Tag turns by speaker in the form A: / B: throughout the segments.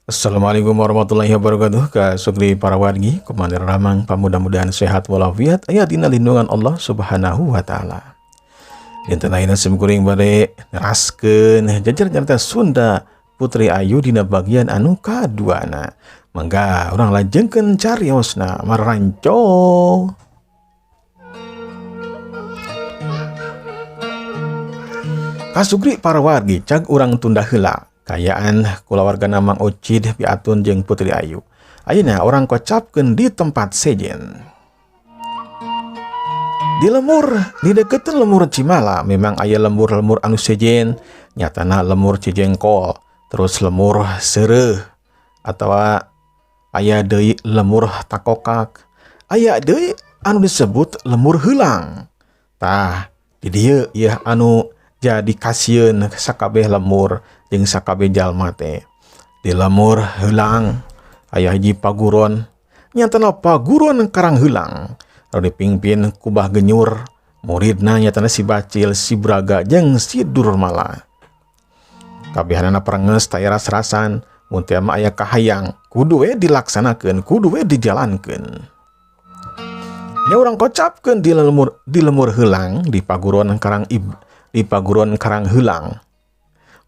A: Assalamualaikum warahmatullahi wabarakatuh. Ka Sugri para wargi, Komander Ramang, pamudah-mudahan sehat walafiat, aya dina lindungan Allah Subhanahu wa taala. Dinten ayeuna sim kuring bade neraskeun jajar carita Sunda Putri Ayu dina bagian anu kaduana. Mangga urang lajengkeun cariosna maranco. Kasugri para wargi, cag urang tunda heula. Kayaan kulawargana Mang Ocid, Biatun jeung Putri Ayu. Ayeuna urang kocapkeun di tempat sejen. Di lemur, di deketan lemur Cimala memang aya lembur-lembur anu sejen, nyatana lemur Cijengkol, terus lemur Seureuh, atawa aya deui lemur Takokak, aya deui anu disebut lemur Heulang. Tah, di dieu ieu anu jadi kasieun sakabeh lemur jeung sakabeh jalma teh. Di lemur Heulang aya hiji paguron, nyatana paguron Karang Heulang. Anu dipimpin ku Bah Genyur, muridna nyatana si Bacil, si Braga jeung si Durmala. Kabehanana perenges taya ras-rasan, mun teu mah aya kahayang, kudu we dilaksanakeun, kudu we dijalankeun. Nya urang kocapkeun di lemur Heulang di paguron Karang Ib, di paguron Karang Heulang.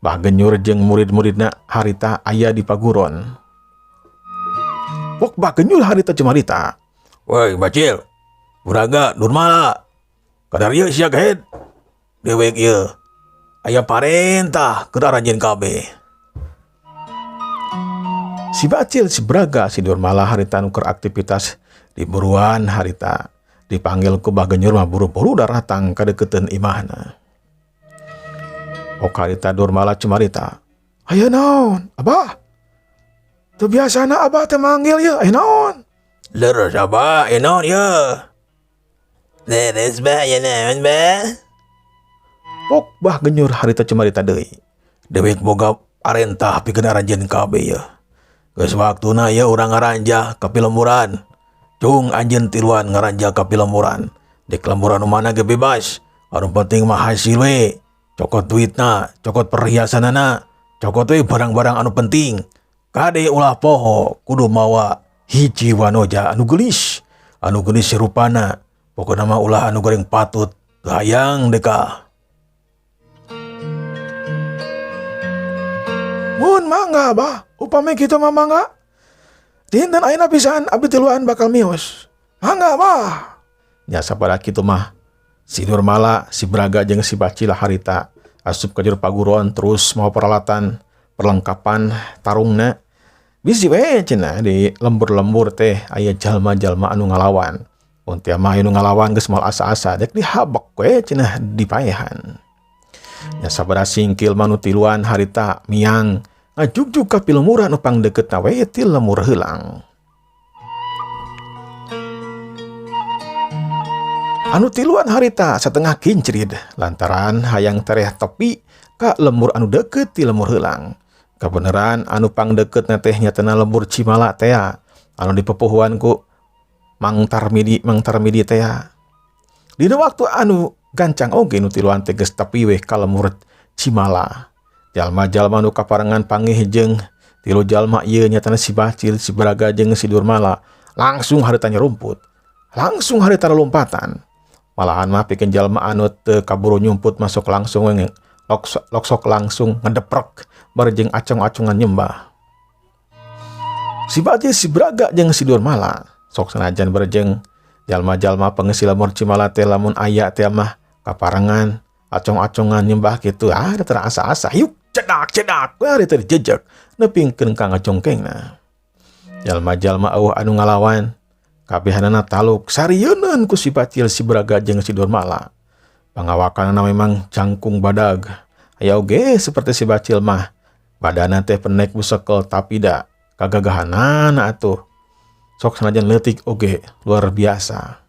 A: Bah Genyur jeung murid-muridna harita aya di paguron. Pok Bah Genyur harita cemarita.
B: Woi Bacil, Braga, Durmala, kadar ieu sia gehed. Dewek ieu aya parentah keur aranjeun kabeh.
A: Si Bacil, si Braga, si Durmala harita nu keur aktivitas di buruan harita dipanggil ku Bah Genyur mah buru-buru daratang ka deukeuteun imahna. Ok harita Durmala cumarita. Aya naon, Abah? Teu biasana Abah teh manggil ieu, aya naon?
B: Leres Abah, aya naon ieu? Leres bah, aya naon bah?
A: Pok Bah Genyur harita cumarita deui.
B: Dewek boga parentah pikeun aranjeun kabeh ieu. Geus waktuna ieu urang ngaranjah ka pilemburan. Cung anjeun tiluan ngaranjah ka pilemburan. Dek lemburan nu mana ge bebas. Anu penting mah hasil we. Cokot duitna, cokot perhiasanana, cokot we barang-barang anu penting. Kade ulah poho kudu mawa hiji wanoja anu geulis, anu geulis rupana. Pokona mah ulah anu goreng patut, hayang deka.
A: Mun mangga bah, upami kitu mah mangga. Dinten ayeuna pisan abdi tiluan bakal mios. Mangga bah. Nya sabada kitu mah si Nurmala, si Braga jeung si Bacil harita asup ka jero paguron terus mawa peralatan perlengkapan tarungna. Bisi we cenah di lembur-lembur teh aya jalma-jalma anu ngalawan. Mun teu mah anu ngalawan geus moal asa-asa dek dihabek we cenah dipaehan. Nya sabada singkil manu tiluan harita miang ngajugjug ka pilemuran nu pangdeukeutna we ti lemur Heulang. Anu tiluan harita satengah kincrid lantaran hayang tereh tepi ka lemur anu deukeut ti lemur Heulang. Kabeneran anu pangdeukeutna teh nyatana lemur Cimala tea anu dipepuhuan ku Mang Tarmidi, Mang Tarmidi tea. Dina waktu anu gancang oge nu tiluan teh geus tepi weh ka lemur Cimala. Jalma-jalma nu kaparengan pangih jeung tilu jalma ieu nyatana si Bacil, si Braga jeung si Durmala langsung harita nyerumput. Langsung harita lompatan. Malahan mah pikeun jalma anu teu kaburu nyumput masuk langsung we loksok langsung ngedeprek bari jeung acong-acongan nyembah. Si Bacil, si Braga jeung si Durmala sok sanajan berjeng jalma-jalma pengesi lemur Cimala teh lamun aya teh mah kaparengan acong-acongan nyembah kitu, ah teu asa-asa yuk cedak cedak we teh dijejek nepingkeun ka ngacongkengna. Jalma-jalma eueuh anu ngalawan kabehanana taluk sarieun ku si Bacil, si Braga jeung si Durmala. Pangawakanana memang jangkung badag. Aya oge seperti si Bacil mah badana teh penek busekel tapi da kagagahanana atuh. Sok sanajan leutik oge luar biasa.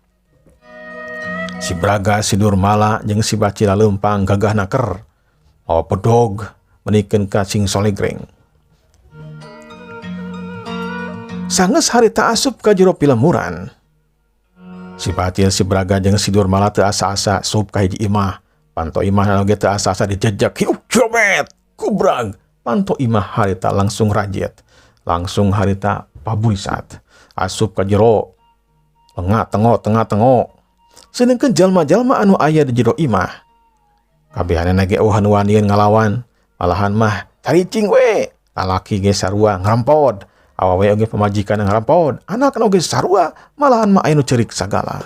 A: Si Braga, si Durmala jeung si Bacil leumpang gagahna ker. Mawa pedog menikeun ka sing solegreng. Sanggeus harita asup ka jero pilemuran. Si Bacil, si Braga jeung si Durmala teu asa-asa sup ka hiji imah. Panto imah oge teu asa-asa dijejek. Hiuk jomet, kubrag. Panto imah harita langsung rajet. Langsung harita paburisat asup ka jero lengah tengok tengah tengok. Sedangkan jalma-jalma anu aya di jero imah kabehanana ge eueuh nu wanian ngalawan, malahan mah caricing we. Lalaki ge sarua ngarempod, awewe oge pamajikan ngarempod, anak oge sarua, malahan mah aya nu ceurik sagala.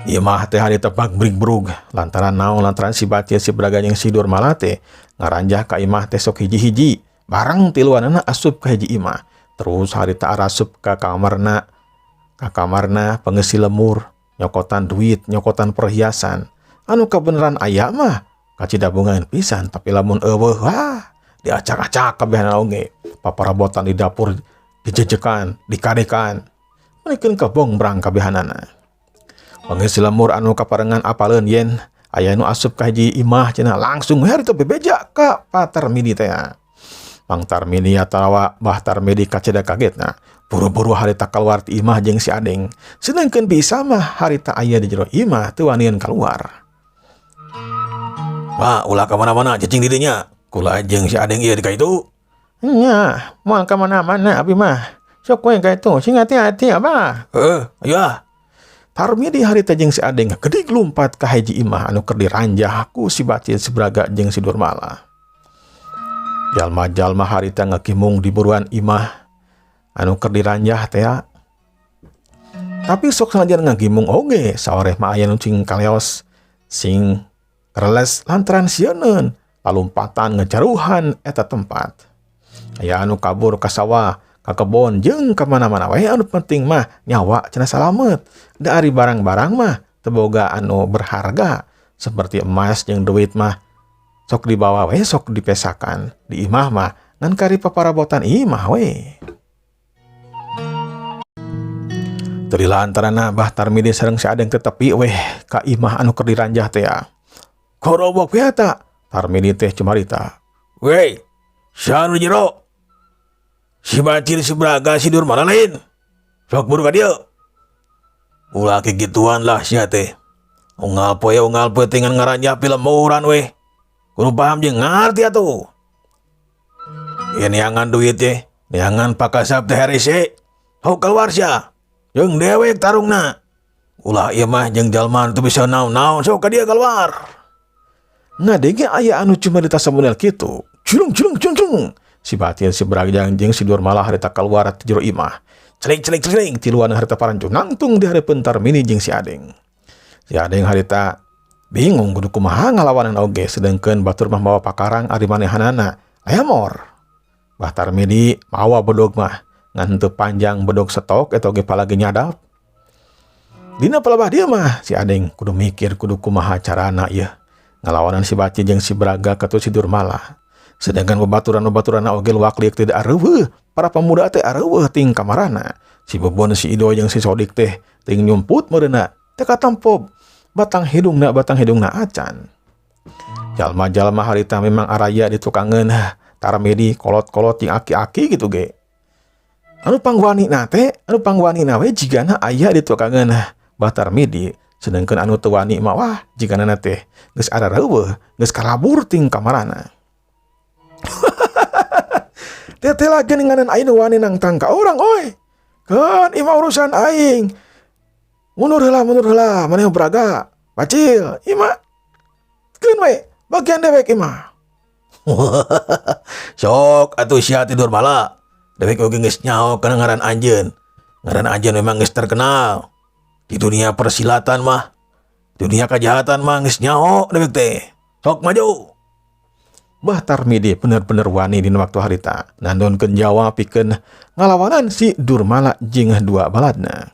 A: Imah teh harita brig-brug lantaran naon? Lantaran si Bacil, si Braga jeung si Durmala teh ngaranjah ka imah teh sok hiji-hiji barang, tiluanana asup ka hiji imah. Terus harita arasup ka kamarna pengisi lemur, nyokotan duit, nyokotan perhiasan. Anu kebenaran aya mah kacida bungahan pisan, tapi lamun euweuh, wah, diacak-acak kabehanana oge. Paparabotan di dapur dijejekan, dikadekan, meunikeun kabongbrang kabehanana. Pengisi lemur anu kaparengan apaleun yen aya nu asup ka hiji imah cenah, langsung we harita bebeja ka Pak Tarmidi teh. Mang Tarmidi atawa Bah Tarmidi kacida kagetna, buru-buru harita keluar ti imah jeung si Adeng. Sedangkan bisa mah harita aya di jero imah, teu wanian keluar.
B: Pak, ulah ka mana-mana, cicing di dinya. Kula jeung si Adeng ieu di ka itu.
A: Nya, moal ka mana-mana abi mah. Sok we ka itu, sing hati-hati, Abah.
B: Heeh, ayo ah.
A: Tarmidi harita jeung si Adeng gedig lumpat ka hiji imah anu keur diranjah ku si Bacil, si Braga jeung si Durmala. Jalma-jalma harita ngakimung di buruan imah anu keur diranjah teh. Tapi sok sanajan ngagimung oge saoreh mah aya nu cing kaleos, sing reles lantaran sieuneun lalumpatan ngejaruhan eta tempat. Aya anu kabur ka sawah, ka kebon, jeung ka mana-mana we, anu penting mah nyawa cenah salamet. Da ari barang-barang mah teu boga anu berharga seperti emas jeung duit mah sok dibawa we, sok dipesakan di imah mah, ngan kari paparabotan imah we. Teu lantaran Bah Tarmidi sareng si Adeng tetepi weh ka imah anu keur diranjah teh ya. Korobok we eta. Tarmidi teh cumarita.
B: Wey, saha nu jero? Si Bacil, si Braga, si Durmala lain? Sok buru ka dieu. Ulah kegituan lah sia teh. Unggal poe, unggal peuting ngaranjah pilemburan weh. Kudu paham jeung ngarti atuh. Ieu neangan duit teh, neangan pakasab teh herese. Sok keluar sia. Jeung dewek tarungna. Ulah ieu mah jeung jalma teu bisa naon-naon, sok ka dieu keluar.
A: Ngadenge aya anu cumarita samodel kitu. Culung culung culung culung. Si Bacil, si Braga jeung si Durmala harita keluar ti jero imah. Celing celing celing, tiluan harita paranjung nangtung di hareupeun Tarmini jeung si Adeng. Si Adeng harita bingung kudu kumaha ngalawanan oge, sedangkeun batur mah mawa pakarang, ari manehanana lemor. Bah Tarmidi mawa bedog mah ngan teu panjang, bedog stok eta oge palagi nyadap. Dina palebah dieu mah si Adeng kudu mikir kudu kumaha carana ieu ngalawanan si Bacil jeung si Braga katut si Durmala. Sedangkan babaturan-babaturan oge luak liuk tidak areuweuh, para pemuda teh areuweuh ting kamarana. Si Bebon, si Ido jeung si Sodik teh ting nyumput meureunna teu katempo batang hidungna acan. Jalma-jalma harita memang araya di tukangeun Tarmidi, kolot-kolot jeung aki-aki gitu ge. Anu pangwanina teh, anu pangwanina we jigana aya di tukangeun Bah Tarmidi, sedangkan anu teu wani mah, wah, jigana teh geus arareuweuh, geus kalabur ting kamarana. Teteh lagi nganan aing wani nangtang ka urang oi. Kan imah urusan aing. Mundur heula, mundur heula, maneh Braga? Bacil, imah. Keun we, bagian dewek imah.
B: Sok atuh sia ti Durmala. Dewek oge geus nyaho kana ngaran anjeun. Ngaran anjeun memang geus terkenal di dunia persilatan mah. Dunia kejahatan mah geus nyaho dewek teh. Sok maju.
A: Bah Tarmidi bener-bener wani dina waktu harita. Nandonkeun jawa pikeun ngalawanan si Durmala jeung dua baladna.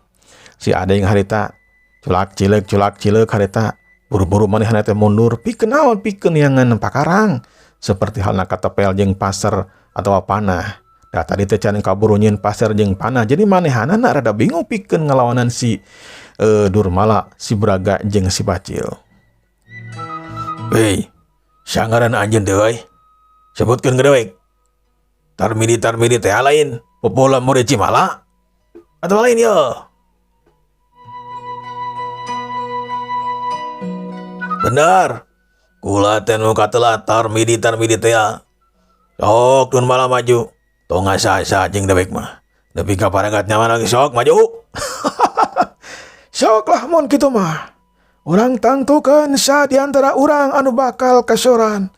A: Si Adeng harita culak cileuk culak cileuk harita, buru-buru manehna teh mundur pikeun naon? Pikeun neangan pakarang seperti halna katepel jeung paser atawa panah. Da tadi teh can kaburu nyieun paser jeung panah, jadi manehanana rada bingung pikeun ngalawanan si Durmala, si Braga jeung si Bacil.
B: Hei, saha ngaran anjeun teh euy? Sebutkeun ke dewek. Tarmidi, Tarmidi teh lain Popola murid Cimala atau lain yo? Benar. Kula teh nu katelah Tarmidi, Tarmidi teh. Sok Durmala maju. Tong asa-asa jeung dewek mah. Nepi ka paragat nyawa lagi sok maju.
A: Sok lah mun kitu mah. Urang tangtukeun sa di antara urang anu bakal kasoran.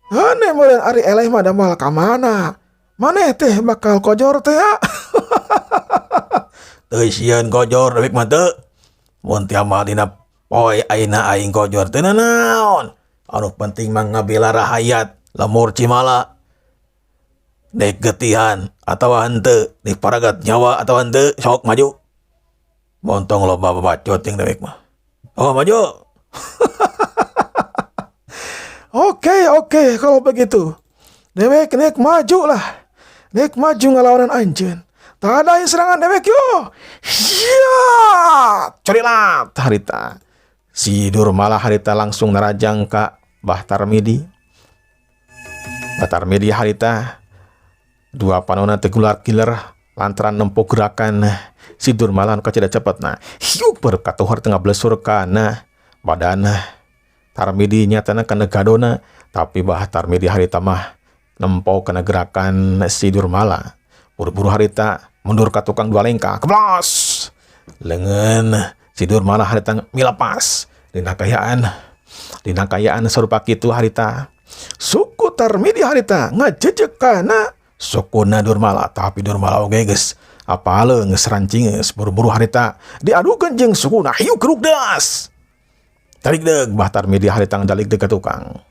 A: Hane meureun ari eleh mah da moal ka mana. Maneh teh bakal kojor teh ya.
B: Teu sieun kojor dewek mah teu. Mun teu amal dina poe ayeuna aing kojor teu nanaon. Anu penting mah ngabela rahayat lembur Cimala. Dek getihan atawa henteu, dek paragat nyawa atawa henteu, sok maju. Montong loba babacot jeung dewek mah. Oh maju.
A: Oke, oke kalau begitu. Dewek nek maju lah. Nek maju ngalawanan anjeun. Tadai serangan dewek yo. Hiya! Corilat harita. Si Durmala harita langsung narajang ka Bah Tarmidi. Bah Tarmidi harita dua panona tegular killer lantaran nempo gerakan si Durmala anu kacida cepetna. Hiuk berkatuhar tengah blesur kana badan Tarmidi nyatana kana gadona, tapi Bah Tarmidi harita mah nempo kana gerakan si Durmala. Buru-buru harita mundur ka tukang dua lengkah. Keblos. Lengan si Durmala harita milepas. Dina kayaan sarupa kitu harita. Suku Tarmidi harita ngajejek kana sukuna Durmala, tapi Durmala oge geus apaleun geus rancing geus buru-buru harita diadukeun jeung sukuna hiuk keruk das. Tarik deug Bah Tarmidi harita ngedalik deug ka tukang.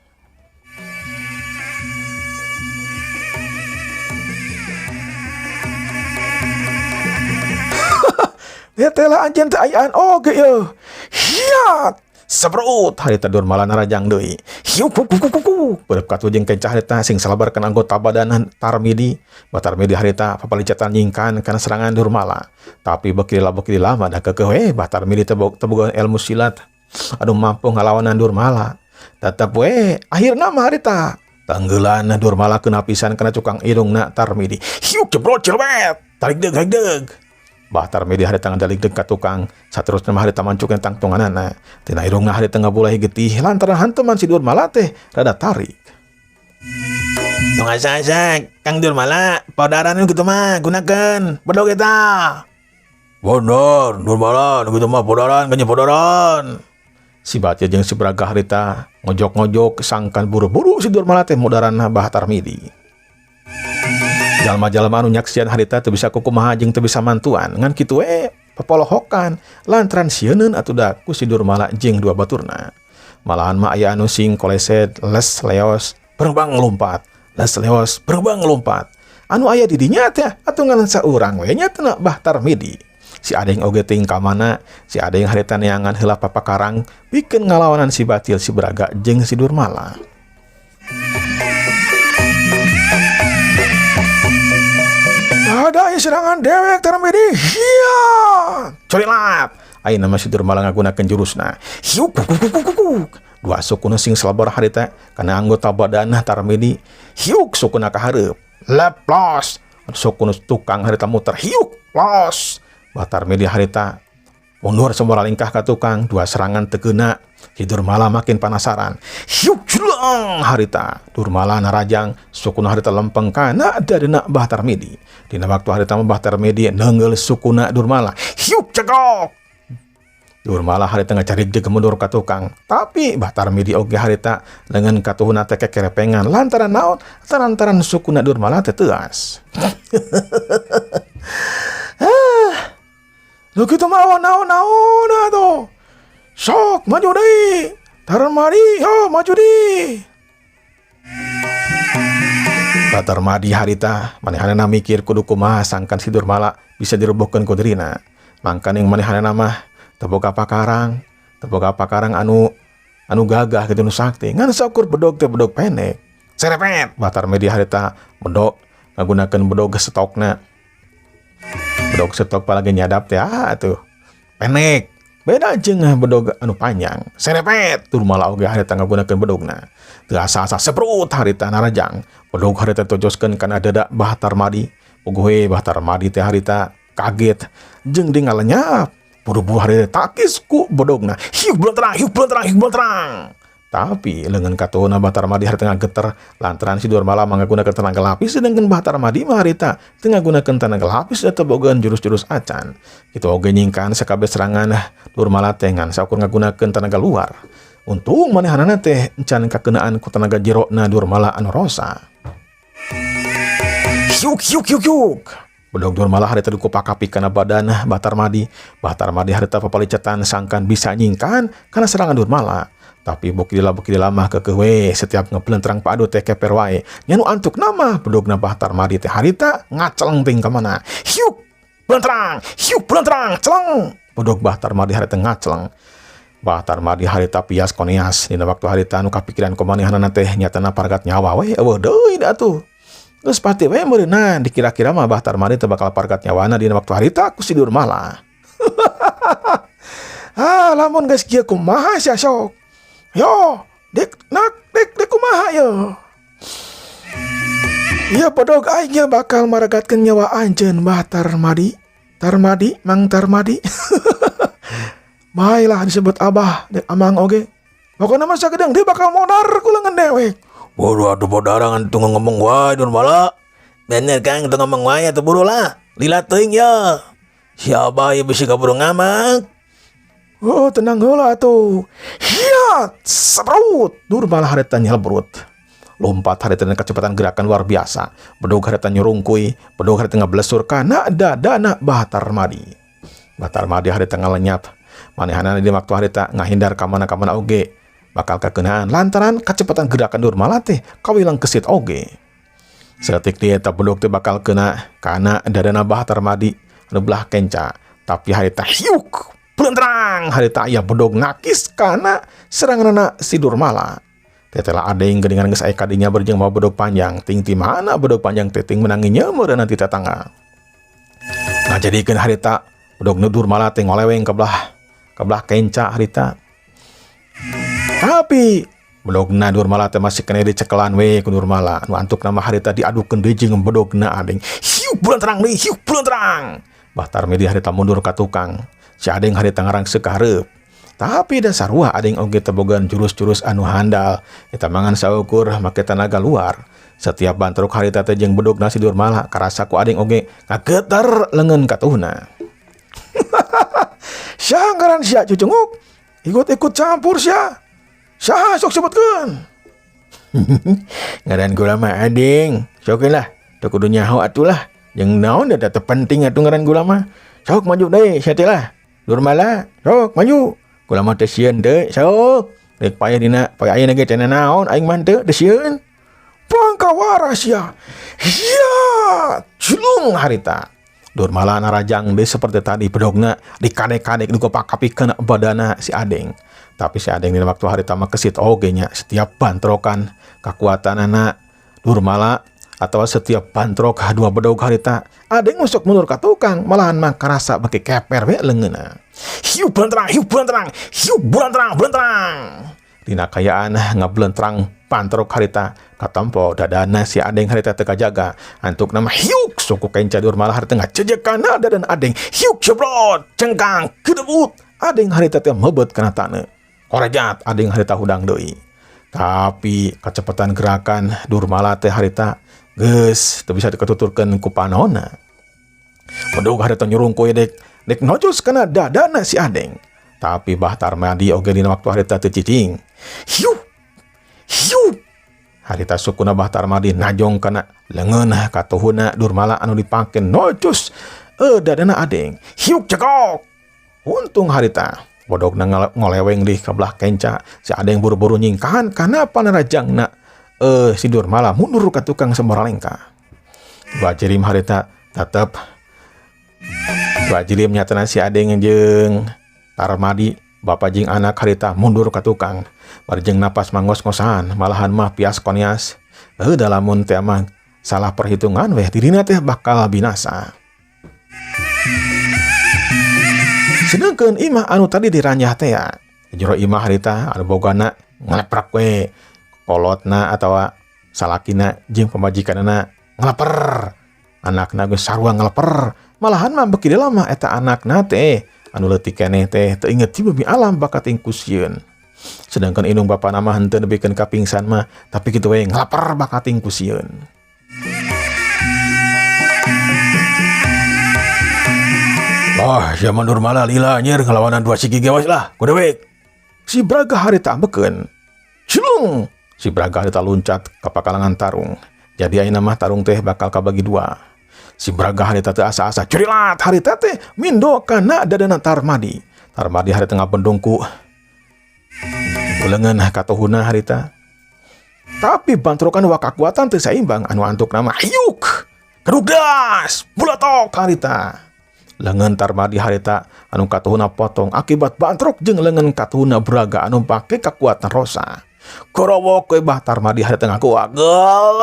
A: Ya teh lah anjeun teh ayaan oge yeuh. Hiat sebrut harita Durmala narajang deui. Hiuk kuk kuk kuk kuk. Berep katuh jeung kencah harita sing salabarkeun anggota badan Tarmidi. Bah Tarmidi harita papalicatan nyingkan kana serangan Durmala. Tapi beuki lama da keukeuh we Bah Tarmidi teh boga ilmu silat. Aduh mampu ngalawanan Durmala. Tetep we akhirna mah harita tanggelan Durmala kena pisan kana cukang irungna Tarmidi. Hiuk jebrot jelwet. Tarik deug tarik deug. Bah Tarmidi harita ngadalik deug ka tukang. Saterusna mah harita mancukeun tangtunganana. Tina irungna harita ngabulahi getih lantaran hanteman si Durmala teh rada tarik.
B: Tong asa-asa Kang Durmala, paudaran nu kitu mah gunakeun bedog eta. Bener, Durmala nu kitu mah paudaran kanya paudaran.
A: Si Bace jeung si Braga harita ngojok-ngojok sangkan buru-buru si Durmala teh modaranna Bah Tarmidi. Jalma-jalma anu nyaksian harita teu bisa kukumaha jeung teu bisa mantuan ngan kitu we papolohokan lantaran sieuneun atuh da ku si Durmala jeung dua baturna. Malahan mah aya anu sing koleset les leos berbang lompat, les leos berbang lompat. Anu aya di dinya teh atuh ngan saurang we nya teh Bah Tarmidi. Si adeng oge teuing ka mana, si adeng harita neangan heula papakarang pikeun ngalawanan si Batil si Braga jeung si Durmala. Ada serangan dewek Tarmidi. Hiya! Corilat. Ayeuna mah si Durmala ngagunakeun jurusna. Hiuk kuk kuk kuk kuk. Dua sukuna sing salabor harita kana anggota badan Tarmidi. Hiuk sukuna ka hareup. Leplos. Sukuna tukang harita muter. Hiuk los. Bah Tarmidi harita mundur semua lingkah ka tukang. Dua serangan tegeuna. Si Durmala makin penasaran. Hiuk jelang harita. Durmala narajang sukuna harita lempeng kana dadena Bah Tarmidi. Dina waktu harita mah Bah Tarmidi neunggeul sukuna Durmala. Hiuk cegok. Durmala harita ngacarik deuk mundur ka tukang. Tapi Bah Tarmidi oge harita lengan katuhuna teh kekerepengan lantaran naon? Lantaran sukuna Durmala teh teuas. Lu kitu mah naon-naon atuh. Sok maju deui. Tarmadi, yo maju deui. Bah Tarmadi harita manehanana mikir kudu kumaha sangkan si Durmala bisa dirobohkeun ku dirina. Mangkaning manehanana mah teu boga pakarang, teu boga pakarang anu gagah kitu nu sakti. Ngan saukur bedog teh bedog pendek. Serepet Bah Tarmidi harita bedog ngagunakeun bedog stokna. Bedog stok palagi nyadap teh atuh. Pendek. Beda jeung bedog anu panjang. Serepet Durmala oge harita ngagunakeun bedogna. Teu asa-asa seprut harita narajang. Bedog harita tojoskeun kana dada Bah Tarmadi. Puguh we Bah Tarmadi teh harita kaget jeung dingalenyap. Buru-buru harita takis ku bedogna. Hiuk belenterang, hiuk belenterang, hiuk belenterang. Tapi lengan katuhuna Bah Tarmadi harita geter lantaran si Durmala manggunakeun tenaga lapis, sedangkan Bah Tarmadi mah harita teu ngagunakeun tenaga lapis atau bogaan jurus-jurus acan. Kitu oge nyingkahan sakabeh serangan Durmala teh ngan saukur ngagunakeun tenaga luar. Untung manehanana teh encan kakenaan ku tenaga jerona Durmala anu rosa. Hyuk hyuk hyuk hyuk. Bedog Durmala harita dikupakapi kana badan Bah Tarmadi. Bah Tarmadi harita papalicetan sangkan bisa nyingkahan kana serangan Durmala. Tapi beuki lila mah keukeuh we setiap ngebelentrang padu teh keper wae. Nya nu antukna mah bedogna Bah Tarmadi teh harita ngaceleng ting ka mana. Hiuk belentrang, hiuk belentrang, celeng. Bedog Bah Tarmadi harita ngaceleng. Bah Tarmadi harita pias koneas dina waktu harita nu kapikiran ku manehanana teh nyatana paragat nyawa we euweuh deui da atuh. Geus pati we meureunna dikira-kira mah Bah Tarmadi teh bakal paragat nyawana dina waktu harita ku si Durmala. Ah, lamun geus kieu kumaha sia sok? Yo, dek nak dek dek kumaha yo? Ya bedog aing bakal maragatkeun nyawa anjeun, Bah Tarmadi. Tarmadi, Mang Tarmadi. Baiklah disebut abah dek amang oge. Pokoknya mah sagedeung dia bakal modar ku leungeun dewek.
B: Bodoh atuh bodarangan tuh ngomong wae, Durmala. Bener Kang, tuh ngomong wae atuh, buru lah. Lila teuing ya. Si abah ya bisi kaburu ngamak.
A: Oh, tenang heula atuh. Hiat, serut. Durmala harita nyelbrut. Lompat harita dengan kecepatan gerakan luar biasa. Bedog harita nyurungkui, bedog harita ngeblesur kana dadana Bah Tarmadi. Bah Tarmadi harita ngalenyap. Manehanana di waktu harita ngahindar ka mana-kamana oge bakal kakenaan lantaran kecepatan gerakan Durmala teh kawilang kesit oge. Saeutik dia eta bedog teh bakal kena kana dadana Bah Tarmadi anu belah kenca. Tapi harita hiuk belentrang, harita aya bedog nakis kana seranganana si Durmala. Tetela adeng geuningan geus aya kadinya berjeng mawa bedog panjang. Ting ti mana bedog panjang teh ting menangi nyeumeureunan ti tetangga. Nah, jadikeun harita bedog nu Durmala teh ngoleweng ke belah kenca harita. Tapi bedogna Durmala teh masih kena dicekelan we ku Durmala. Nu antukna mah harita diadukeun deui jeung bedogna adeng. Hiuk belentrang deui, hiuk belentrang. Bah Tarmidi harita mundur ka tukang. Si adeng harita ngarangsek ka hareup. Tapi da sarua adeng oge teu boga jurus-jurus anu handal. Eta mangan saukur make tenaga luar. Setiap bantrok harita teh jeung bedogna si Durmala karasa ku adeng oge ngageter leungeun katuhna.
B: Sia ngaran sia cucunguk. Ikut-ikut campur sia. Saha sok sebutkeun?
A: Ngaran kula mah adeng. Sok lah, teu kudu nyaho atuh lah. Jeung naon da teu penting atuh ngaran kula mah. Sok maju deui sia teh lah. Durmala, sok maju. Kula mah teu sieun teu, sok. Rek paeh dina poe ayeuna ge teu naon aing mah teu sieun.
B: Pangkawara sia. Hiya,
A: julung harita. Durmala narajang deui seperti tadi, bedogna dikadek-kadek dikopakapikeun badana si Adeng. Tapi si Adeng dina waktu harita mah kesit oge nya, setiap bantrokan kakuatanana Durmala atau setiap bantrok dua bedog harita Adeng masuk mundur ka tukang, malahan mah karasa beki keper we leungeunna. Hiu belentrang, hiu belentrang, hiu belentrang, belentrang. Dina kayaan ngablentrang pantrok harita katempo dadana si Adeng harita teu kajaga. Antukna mah hiuk suku kenca Durmala harita ngacejek kana dadan Adeng. Hiuk jebrot, cengkang, kedebut. Adeng harita teh mebet kana taneuh. Korejat, Adeng harita hudang deui. Tapi kecepatan gerakan Durmala teh harita geus teu bisa diketuturkeun ku panonna. Bedog harita nyurungkuy dek dek nojos kana dadana si Adeng. Tapi Bah Tarmadi oge dina waktu harita teu cicing. Hiu hiu harita sukuna Bah Tarmadi najong kana leungeun katuhuna Durmala anu dipake nojos dadana Adeng. Hiuk cekok. Untung harita bodogna ngoleweng di ka belah kenca. Si Adeng buru-buru nyingkahan kana panarajangna si Durmala mundur ka tukang sembaralengka. Dua jirim harita tetep dua jirim nyatana si Adeng jeung Tarmadi bapak jeung anak harita mundur ka tukang. Bari jeung napas mangos-ngosan, malahan mah pias konias. Dalamun teh mah salah perhitungan weh dirina teh bakal binasa. Sedangkan imah anu tadi diranjah teh ya, jero imah harita anu bogana ngaleprak we kolotna atawa salakina jeung pamajikanana ngeleper, anakna geus sarua ngeleper, malahan mah beuki lama eta anakna teh anu leutik keneh teh teu inget ti bumi alam bakat ingkusieun. Sedangkan indung bapana mah henteu nepikeun ka pingsan mah, tapi kitu we ngalaper bakating ku sieun.
B: Ah, zaman Nurmala lila anjir ngelawanan dua sigi gewas lah, ku dewek.
A: Si Braga harita ambekeun. Cilung! Si Braga harita luncat ka pakalangan tarung. Jadi ayeuna mah tarung teh bakal kabagi dua. Si Braga harita teu asa-asa curilat harita teh mindo kana dadana Tarmadi. Tarmadi harita ngabendung ku leungeun katuhuna harita. Tapi bantrokan wa kakuatan teu saimbang anu antuk nama hiuk. Kedugdas, bulatok harita. Leungeun Tarmadi harita anu katuhuna potong akibat bantrok jeung leungeun katuhuna Braga anu pake kakuatan rosa. Korowok we bah Tarmadi harita ngaku agel.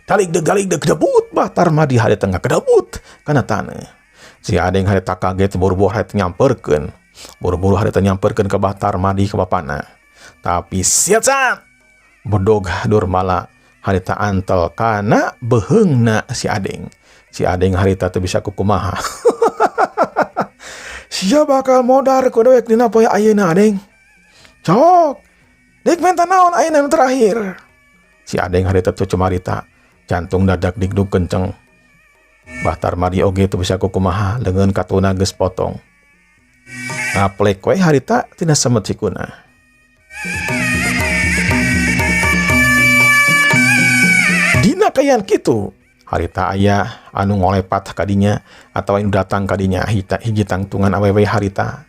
A: Dalik deg dalik deg kedebut bah Tarmadi harita ngakedebut kana taneuh. Si Adeng harita kaget buru-buru harita nyamperkeun. Buru-buru harita nyamperkeun ka bah Tarmadi ka bapana. Tapi siat bedog Durmala harita antel kana beheungna si Adeng. Si Adeng harita teu bisa kukumaha. Sia bakal modar ku dewek dina poe ayeuna Adeng. Cok, dek menta naon ayeuna nu terakhir. Si Adeng harita teu cumarita, jantung dadak digdug kenceng. Bah Tarmadi oge teu bisa kukumaha, leungeun katuna geus potong. Ngaplek we harita tina semet sikuna. Dina kayan kitu, harita aya anu ngolepat kadinya atau anu datang kadinya hiji tangtungan awewe harita.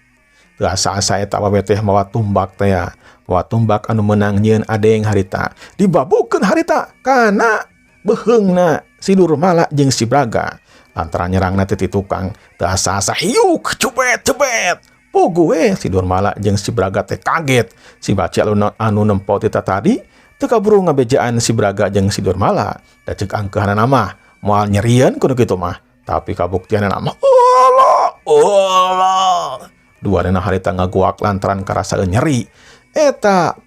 A: Teu asa-asa eta awewe teh mawa tumbak teh ya. Mawa tumbak anu meunang nyieun Adeng harita. Dibabukeun harita kana beheungna si Durmala jeung si Braga. Lantaran nyerangna teh ti tukang, teu asa-asa hiuk cubet cebet. Puguh we si Durmala jeung si Braga teh kaget. Si Bacil anu nempo ti tadi teu kaburu ngabejaan si Braga jeung si Durmala. Da ceuk angkeuhanana mah moal nyerieun kudu kitu mah. Tapi kabuktianana mah Allah Allah. Duanana harita ngaguak lantaran karasa nyeri. Eta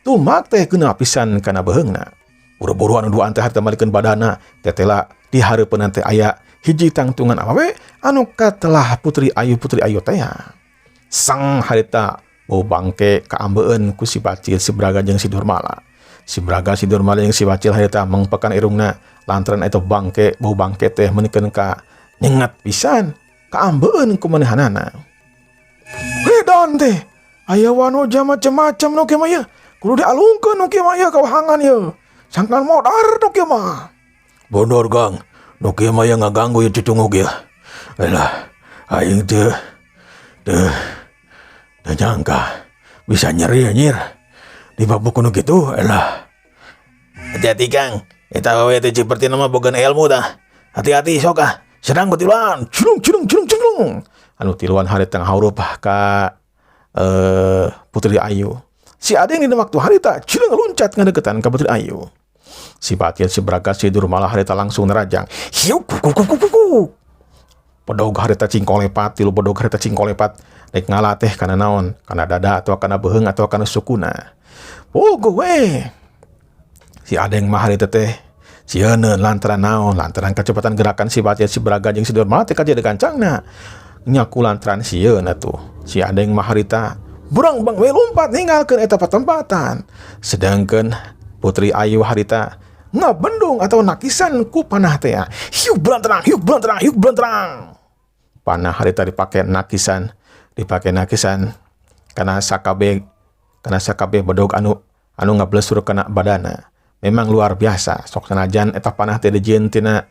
A: tumak teh kena pisan kana beheungna. Buru-buru anu duaan teh harita malikeun badana. Tetela di hareupeun teh aya hiji tangtungan awewe anu katelah Putri Ayu Putri Ayu teh. Sang harita bau bangke kaambeun ku si Bacil si Braga jeung si Durmala. Si Braga si Durmala jeung si Bacil harita mengpekan irungna lantaran eta bangke bau bangke teh meunikeun ka nyengat pisan kaambeun ku manehanana. Wedan teh aya wanoja macem-macem nu kieu mah ye. Kudu dialungkeun nu kieu mah ye kawahangan ye. Sangkan modar nu kieu mah.
B: Bondor Gang, nu kieu mah ye ngaganggu ye cucunguk ye. Elah, aing teu teu teu nyangka bisa nyeri anjir. Dibabuk nu kitu elah.
C: Hati-hati Kang, eta awewe teh seperti nama boga ilmu tah. Hati-hati sok ah. Serang betilan,
A: cilung cilung cilung cilung. Anu tiluan harita ngahurup ka Putri Ayu. Si Adeng dina waktu harita cilung loncat ngadeukeutan ka Putri Ayu. Si Batil si Braga si Durmala harita langsung nerajang. Hiuk kuk kuk kuk kuk. Bedog harita cingkolepat, tilu bedog harita cingkolepat. Rek ngalah teh kana naon? Kana dada atau kana beheung atau kana sukuna. Puguh we. Si Adeng mah harita teh sieun lantaran naon? Lantaran kecepatan gerakan si Batil si Braga jeung si Durmala teh kajeun gancangna. Nyaku lantaran sieun atuh. Si Adeng mah harita burang bang we lompat ninggalkeun eta patempatan. Sedangkan Putri Ayu harita ngabendung atau nakisan ku panah teh. Hiuk belanterang, hiuk belanterang, hiuk belanterang. Panah harita dipake nakisan, dipake nakisan kana sakabeh bedog anu ngablesur kana badana. Memang luar biasa, sok sanajan eta panah teh dijieun tina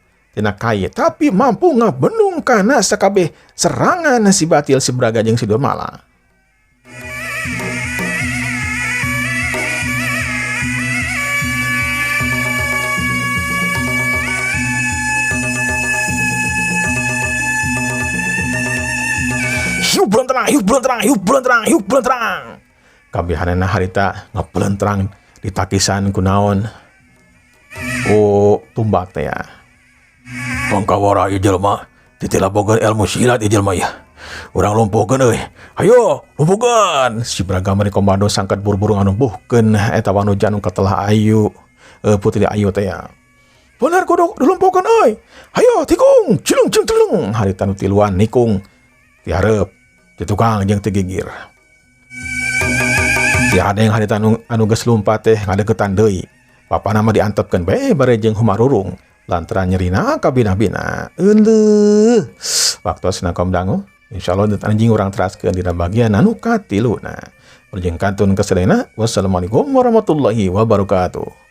A: kai, tapi mampu ngabendung kana sakabeh serangan si Batil si Braga jeung si Durmala. Hiu belenterang, hiu belenterang, hiu belenterang, hiu belenterang. Kabehanana harita ngebelenterang ditakisan kunaon. Oh, tumbak teh ya.
B: Pangkawara ieu jelema, titila boga ilmu silat ieu jelema ya. Urang lumpuhkeun euy. Hayo, lumpuhkeun.
A: Si Braga mah komando sangkat buru-buru ngalumpuhkeun eta wanuja nu katelah Ayu, Putri Ayu teh ya. Bener kudu dilumpuhkeun euy. Hayo tikung, cilung cilung cilung. Harita nu tiluan nikung. Tihareup. Ti tukang jeung ti gigir. Si Adeng harita anu geus lumpat teh ngadeukeutan deui. Bapana mah diantepkeun bae bare jeung humarurung lantaran nyerina kabina-bina. Euleuh. Waktosna kaum dangu. Insyaallah dinten anjing urang teraskeun dina bagian anu katiluna. Wilujeng kantun ka sadayana. Wassalamualaikum warahmatullahi wabarakatuh.